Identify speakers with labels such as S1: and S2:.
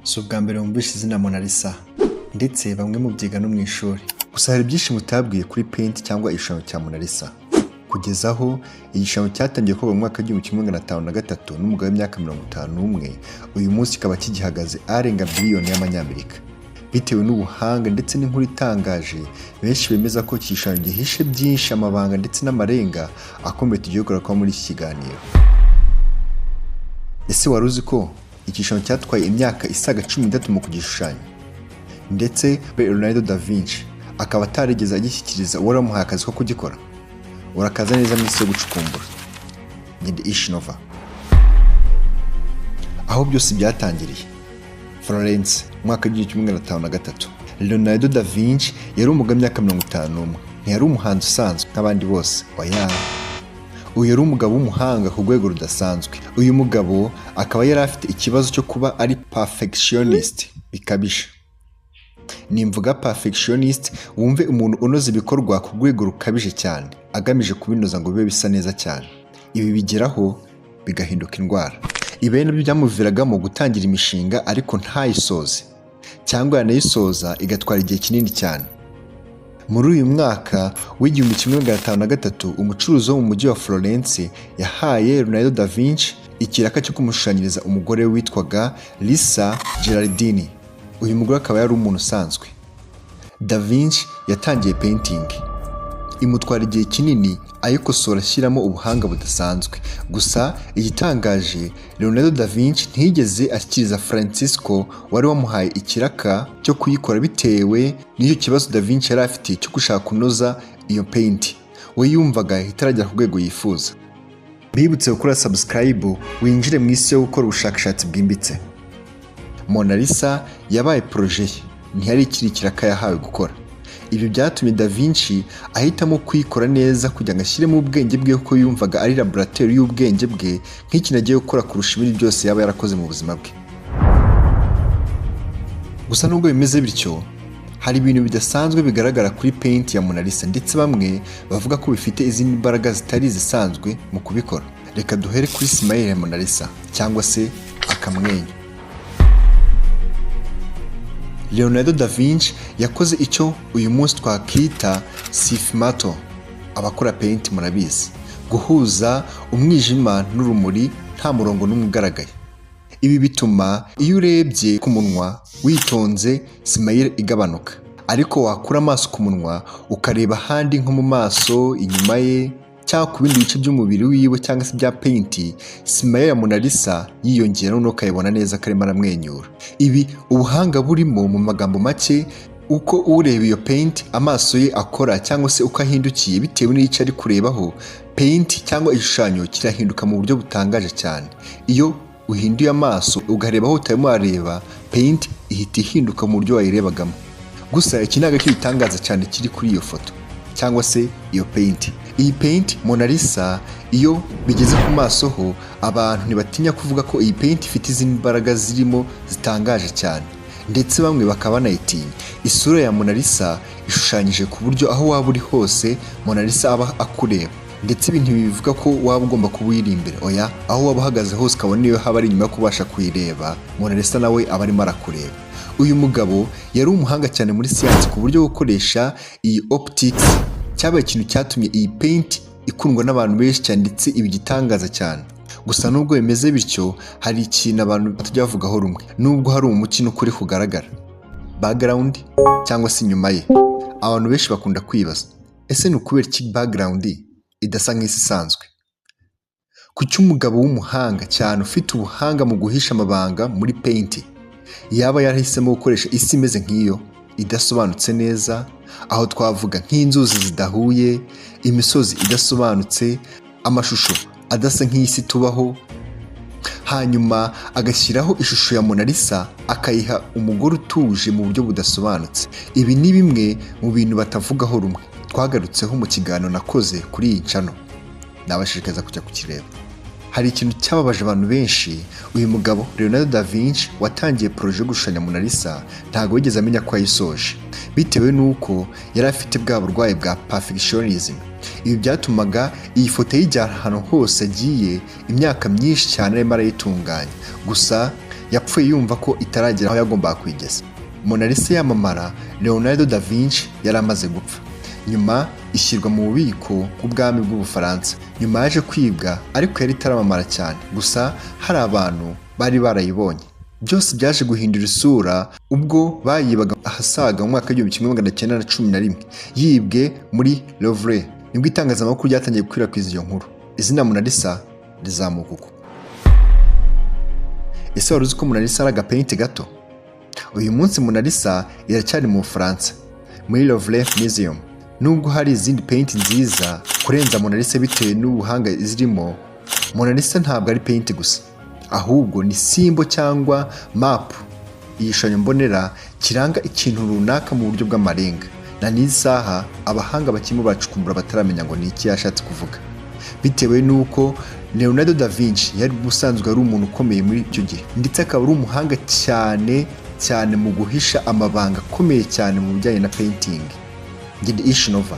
S1: Si ubwa mbere wumvise izina Mona Lisa, ndetse bamwe mubyiga no mu ishuri. Gusa hari byinshi mutabwiye kuri paint cyangwa igishushanyo cya Mona Lisa. Kugeza aho igishushanyo cyatangiye gukorwa mu mwaka w'1503 n'umugabo w'imyaka 51, uyu munsi kikaba kigihagaze arenga biliyoni y'amanyamerika. Bitewe n'ubuhanga ndetse n'inkuru itangaje, benshi bemeza ko iki gishushanyo gihishe byinshi, amabanga ndetse n'amarenga akomeye tugiye kugarukaho muri iki kiganiro. Ese wari uzi ko igishushanyo cyatwaye imyaka isaga 13 mu kugishushanya, ndetse Leonardo da Vinci akaba atarigeze agishyikiriza uwari wamuhaye akazi ko kugikora? Urakaza neza mu isi yo gucukumbura. Ngende Ishinova. Aho byose byatangiriye, Florence, umwaka w'1503. Leonardo da Vinci yari umugabo w'imyaka 51. Ntiyari umuhanzi usanzwe nk'abandi bose, oya. Uyu yari umugabo w'umuhanga ku rwego rudasanzwe. Uyu mugabo akaba yari afite ikibazo cyo kuba ari perfectionist bikabije. Nimvuga perfectionist, wumve umuntu unoza ibikorwa ku rwego rukabije cyane, agamije kubinoza ngo bibe bisa neza cyane. Ibi bigeraho bigahinduka indwara. Ibi nabyo byamuviragamo gutangira imishinga ariko ntayisoze, cyangwa yanayisoza igatwara igihe kinini cyane. Muri uyu mwaka w'1503, umucuruzi wo mu mujyi wa Florence yahaye Leonardo da Vinci ikiraka cyo kumushushanyiriza umugore we witwaga Lisa Gherardini. Uyu mugore akaba yari umuntu usanzwe. Da Vinci yatangiye painting, imutwara igihe kinini ayikosora, ashyiramo ubuhanga budasanzwe. Gusa igitangaje, Leonardo da Vinci ntiyigeze ashyikiriza Francisco wari wamuhaye ikiraka cyo kuyikora, bitewe n'icyo kibazo da Vinci yari afite cyo gushaka kunoza iyo paint, we yumvaga itaragera ku rwego yifuza. Bibutse gukora subscribe, winjire mu isi yo gukora ubushakashatsi bwimbitse. Mona Lisa yabaye projet ye, ntiyari ikiri ikiraka yahawe gukora. Ibi byatumye Da Vinci ahitamo kuyikora neza kugira ngo ashyiremo ubwenge bwe, kuko yumvaga ari laboratoire y'ubwenge bwe, nk'ikintu agiye gukora kurusha ibindi byose yaba yarakoze mu buzima bwe. Gusa nubwo bimeze bityo, hari ibintu bidasanzwe bigaragara kuri paint ya Mona Lisa, ndetse bamwe bavuga ko bifite izindi mbaraga zitari izisanzwe mu kubikora. Reka duhere kuri smile ya Mona Lisa cyangwa se akamwenyu. Leonardo da Vinci yakoze icyo uyu munsi twakita sfumato. Abakora paint murabizi, guhuza umwijima n'urumuri nta murongo n'umwe ugaragaye. Ibi bituma iyo urebye ku munwa witonze, smile igabanuka, ariko wakura amaso ku munwa ukareba ahandi, nko mu maso inyuma ye cyangwa ku bindi bice by'umubiri wiwe cyangwa se bya paint, smile ya Mona Lisa yiyongera, noneho ukayibona neza ko arimo aramwenyura. Ibi ubuhanga burimo, mu magambo make, uko ureba iyo paint amaso ye akora cyangwa se uko ahindukiye bitewe n'icyo ari kurebaho, paint cyangwa igishushanyo kirahinduka mu buryo butangaje cyane. Iyo uhinduye amaso ukareba aho utarimo wareba, paint ihita ihinduka mu buryo wayirebagamo. Gusa iki ntabwo ari igitangaza cyane kiri kuri iyo foto cyangwa se iyo paint. Iyi paint Mona Lisa, iyo bigeze ku maso ho, abantu ntibatinya kuvuga ko iyi paint ifite izindi mbaraga zirimo zitangaje cyane, ndetse bamwe bakaba banayitinya. Isura ya Mona Lisa ishushanyije ku buryo aho waba uri hose Mona Lisa aba akureba, ndetse ibi ntibivuga ko waba ugomba kuba uyiri imbere, oya. Aho waba uhagaze hose, ukabona niyo haba ari inyuma yo kubasha kuyireba, Mona Lisa nawe aba arimo arakureba. Uyu mugabo yari umuhanga cyane muri siyansi, ku buryo gukoresha iyi optics cyabaye ikintu cyatumye iyi paint ikundwa n'abantu benshi cyane, ndetse iba igitangaza cyane. Gusa nubwo bimeze bityo, hari ikintu abantu batajya bavugaho rumwe, nubwo hari umucyo n'ukuri kugaragara background cyangwa se inyuma ye. Abantu benshi bakunda kwibaza: ese ni ukubera iki background idasa nk'isi isanzwe? Kuki umugabo w'umuhanga cyane, ufite ubuhanga mu guhisha amabanga muri paint, yaba yarahisemo gukoresha isi imeze nk'iyo idasobanutse neza? Aho twavuga nk'inzuzi zidahuye, imisozi idasobanutse, amashusho adasa nk'isi tubaho, hanyuma agashyiraho ishusho ya Mona Lisa, akayiha umugore utuje mu buryo budasobanutse? Ibi ni bimwe mu bintu batavugaho rumwe, twagarutseho mu kiganiro nakoze kuri iyi channel, nabashishikariza kujya kukireba. Hari ikintu cyababaje abantu benshi. Uyu mugabo Leonardo da Vinci watangiye projet yo gushushanya Mona Lisa ntabwo yigeze amenya ko yayisoje, bitewe n'uko yari afite bwa burwayi bwa perfectionism. Ibi byatumaga iyi foto ayijyana ahantu hose agiye, imyaka myinshi cyane arimo arayitunganya. Gusa Yapfuye yumva ko itaragera aho yagombaga kuyigeza. Mona Lisa yamamara Leonardo da Vinci yari amaze gupfa. Nyuma ishyirwa mu bubiko bw'ubwami bw'Ubufaransa. Nyuma yaje kwibwa, ariko yari itaramamara cyane, gusa hari abantu bari barayibonye. Byose byaje guhindura isura ubwo bayibaga ahasaga mu mwaka w'1911, yibwe muri Louvre. Nibwo itangazamakuru ryatangiye gukwirakwiza iyo nkuru, izina Mona Lisa rizamuka uko. Ese wari uzi ko Mona Lisa ari agapainting gato? Uyu munsi Mona Lisa iracyari mu Bufaransa muri Louvre Museum. Nubwo hari izindi painting nziza kurenza Mona Lisa bitewe n'ubuhanga zirimo, Mona Lisa ntabwo ari painting gusa, ahubwo ni symbol cyangwa map, igishushanyo mbonera kiranga ikintu runaka mu buryo bw'amarenga. Na n'izi saha abahanga bakirimo bacukumbura, bataramenya ngo ni iki yashatse kuvuga, bitewe n'uko Leonardo da Vinci yari ubusanzwe ari umuntu ukomeye muri icyo gihe, ndetse akaba ari umuhanga cyane cyane mu guhisha amabanga akomeye cyane mu bijyanye na painting. Ngende Ishinova.